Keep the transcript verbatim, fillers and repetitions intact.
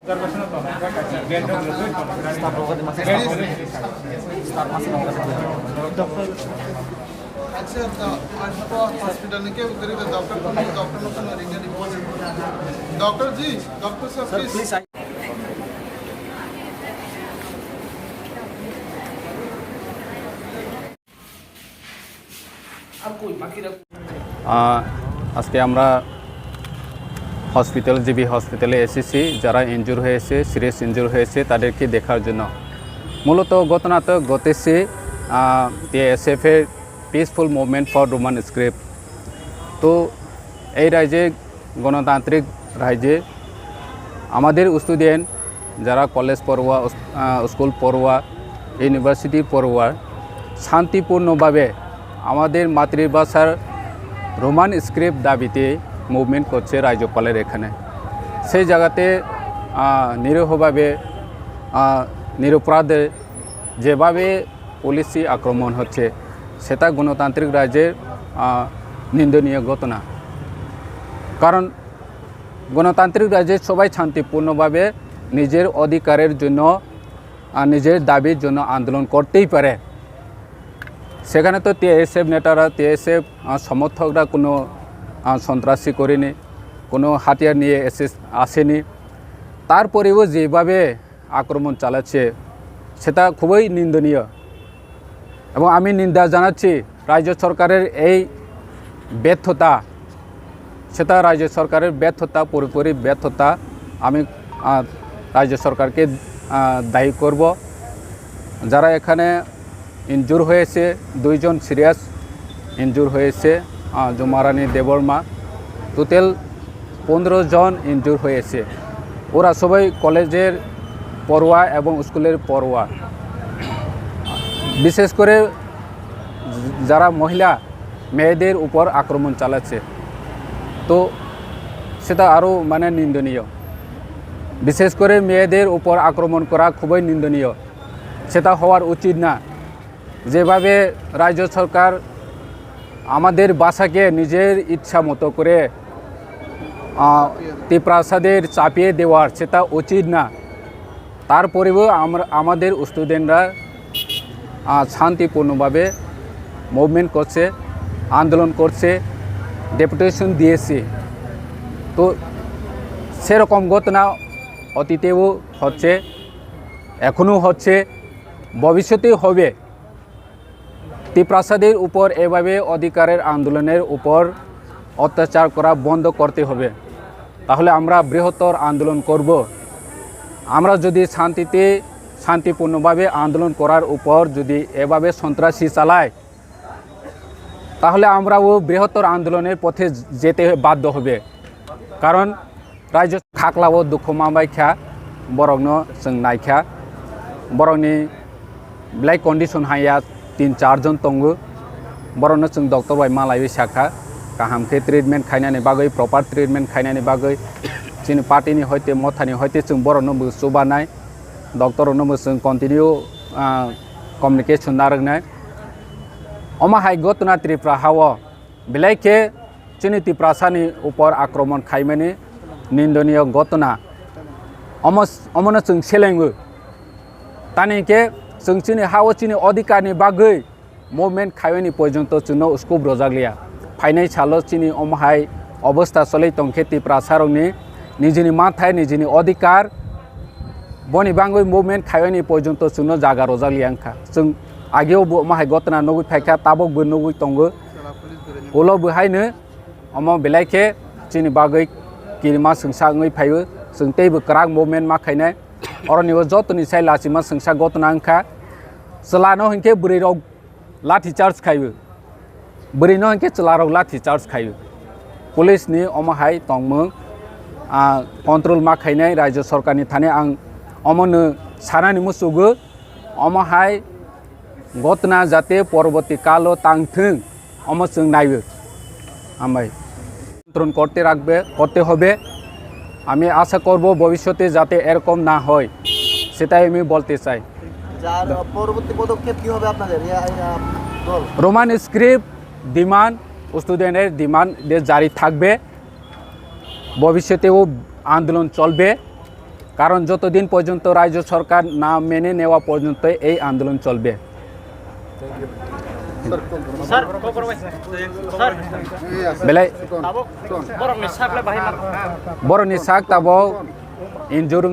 আচ্ছা, তো আসবো হসপিটালে কেউ করি তো ডক্টর কোনো ডক্টর মতো রিঙ্গা দিব। ডক্টর জি, ডক্টর সাহেব, প্লিজ। আহ, আজকে আমরা হসপিটাল, জিবি হসপিটালে এসেছি যারা ইনজুর হয়েছে, সিরিয়াস ইনজুর হয়েছে, তাদেরকে দেখার জন্য। মূলত ঘটনা তো ঘটেছে, আহ, টিএসএফ এর peaceful movement for Roman script. তো এই রাজ্যে গণতান্ত্রিক রাজ্যে আমাদের স্টুডেন্ট যারা কলেজ পড়ুয়া, উস-, আহ, স্কুল পড়ুয়া, ইউনিভার্সিটি পড়ুয়া শান্তিপূর্ণভাবে আমাদের মাতৃভাষার রোমান স্ক্রিপ্ট দাবিতে মুভমেন্ট করছে রাজ্যপালের এখানে। সেই জায়গাতে, আহ, নিরীহভাবে, আহ, নিরপরাধে যেভাবে পুলিশি আক্রমণ হচ্ছে, সেটা গণতান্ত্রিক রাজ্যের, আহ, নিন্দনীয় ঘটনা। কারণ গণতান্ত্রিক রাজ্যে সবাই শান্তিপূর্ণভাবে নিজের অধিকারের জন্য, আহ, নিজের দাবির জন্য আন্দোলন করতেই পারে। সেখানে তো টিএসএফ নেতারা, টিএসএফ, আহ, সমর্থকরা কোনো, আহ, সন্ত্রাসী করেনি, কোনো হাতিয়ার নিয়ে এসে, আসেনি। তারপরেও যেভাবে আক্রমণ চালাচ্ছে, সেটা খুবই নিন্দনীয়। এবং আমি নিন্দা জানাচ্ছি রাজ্য সরকারের এই ব্যর্থতা, সেটা রাজ্য সরকারের ব্যর্থতা, পুরোপুরি ব্যর্থতা। আমি, আহ, রাজ্য সরকারকে, আহ, দায়ী করব। যারা এখানে ইনজুর হয়েছে, দুইজন সিরিয়াস ইনজুর হয়েছে, আহ, জুমারানী দেববর্মা। টোটাল পনেরো জন ইনজুর হয়েছে। ওরা সবাই কলেজের পড়ুয়া এবং স্কুলের পড়ুয়া। বিশেষ করে যারা মহিলা, মেয়েদের উপর আক্রমণ চালাচ্ছে, তো সেটা আরও, মানে, নিন্দনীয়। বিশেষ করে মেয়েদের উপর আক্রমণ করা খুবই নিন্দনীয়, সেটা হওয়ার উচিত না। যেভাবে রাজ্য সরকার আমাদের ভাষাকে নিজের ইচ্ছা মতো করে, আহ, তিপ্রাসাদের চাপিয়ে দেওয়ার, সেটা উচিত না। তারপরেও আমরা, আমাদের স্টুডেন্টরা, আহ, শান্তিপূর্ণভাবে মুভমেন্ট করছে, আন্দোলন করছে, ডেপুটেশন দিয়েছে। তো সেরকম ঘটনা অতীতেও হচ্ছে, এখনও হচ্ছে, ভবিষ্যতেও হবে। তিপ্রাসাদের উপর এভাবে অধিকারের আন্দোলনের উপর অত্যাচার করা বন্ধ করতে হবে। তাহলে আমরা বৃহত্তর আন্দোলন করব। আমরা যদি শান্তিতে, শান্তিপূর্ণভাবে আন্দোলন করার উপর যদি এভাবে সন্ত্রাসী চালায়, তাহলে আমরাও বৃহত্তর আন্দোলনের পথে যেতে বাধ্য হবে। কারণ রাজ্য khaklao dukhu ma bai kha, borokno chwng nai kha, borokni belai condition haiya, tin char jon tongo, borokno chwng doctor bai malaiwi sakha, kaham khe treatment khainani bagwi, proper treatment khainani bagwi, chini party ni hoite, motha ni hoite chwng borokno bo chubanai, doctor rokno bo chwng continue, ah, communication narwknai. Omo hai gotna Tripura hao belai khe chini Tiprasani upor akromon khaimani nindoniyo gotna. Omo, omono chwng selengo. Tani khe chwng chini hao chini odhikarni bagwi movement khaiwani porjonto chwngno scope rwjakliya. Phainai salo chini omo hai obostha choli tongkhe Tiprasarokni nijini manthai, nijini odhikar, boni bagwi movement khaiwani porjonto chwngno jaga rwjakliya wngkha. Chwng ageo bo omo hai gotna nugwi phaikha, tabukbo nugwi tongo. Ulo bo haino omo belai khe chini bagwi kirima swngsa wngwi phaio. Chwng teibo kwrak movement ma khainai. Oronibo jotoni sai lachima swngsa gotna wngkha. Chwlano hinkhe bwrwirok lathi charge khaio. Bwrwino hinkhe chwlarok lathi charge khaio. Police ni omo hai tongmung, ah, control ma khainai rajya sarkar ni thani ang omono sanani muchugo. Omo hai gotna jate poroboti kalo tang thung, omo chwng naiyo. Hambai. নিয়ন্ত্রণ করতে রাখবে, করতে হবে। আমি আশা করব ভবিষ্যতে যাতে এরকম না হয়, সেটাই আমি বলতে চাই। আচ্ছা, আর পরবর্তী পদক্ষেপ কি হবে আপনাদের? ইয়া, ইয়া, দল? রোমান স্ক্রিপ্ট ডিমান্ড, স্টুডেন্টের ডিমান্ড জারি থাকবে, ভবিষ্যতেও আন্দোলন চলবে। কারণ যতদিন পর্যন্ত রাজ্য সরকার না মেনে নেওয়া পর্যন্ত এই আন্দোলন চলবে। স্যার, কো করবে? Sir, Belai tabok, borok ni sakle bahai ma. Boroni sak tabok injuru